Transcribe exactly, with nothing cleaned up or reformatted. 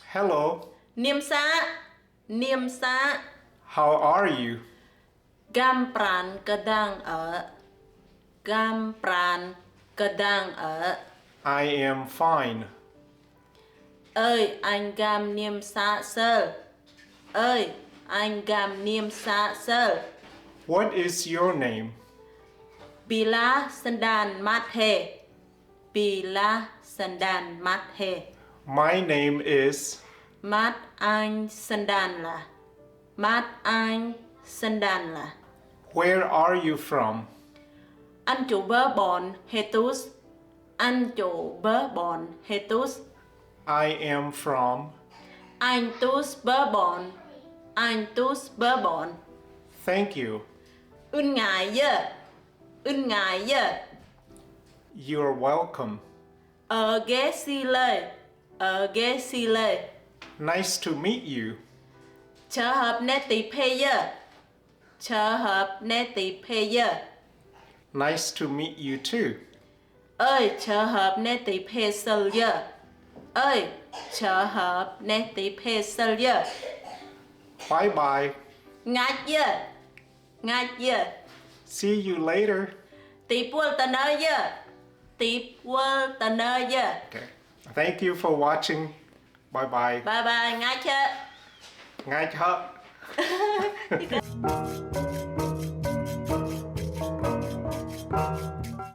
Hello. Niêm sa, niêm sa. How are you? Gam pran kdang ơ. Gam pran kdang ơ. I am fine. Ơi, anh gam niêm sa sơl. Ơi, anh gam niêm sa sơl. What is your name? Bi lah sân đan măt he. Bi lah sân đan măt he. My name is. Măt anh sân đan lah. Măt anh sân đan lah. Where are you from? Anh chủ bơ bon he tus. Anh chủ bơ bon he tus. I am from. Anh tus bơ bon. Anh tus bơ bon. Thank you. Ơn ngài yơh. Ơn ngài yơh. You're welcome. Ơ, geh si lơi. Ơ, geh si lơi. Nice to meet you. Chơ họp neh tip he yơh. Chơ họp neh tip he yơh. Nice to meet you too. Ơi, chơ họp neh tip he sơl yơh. Ơi, chơ họp neh tip he sơl yơh. Bye bye. Ngăch yơh. Ngăch yơh. See you later. Tip wơl ta nơ yơh. Tip wơl ta nơ yơh. Okay. Thank you for watching. Bye bye. Bye bye. Ngăch hơ. Ngăch hơ.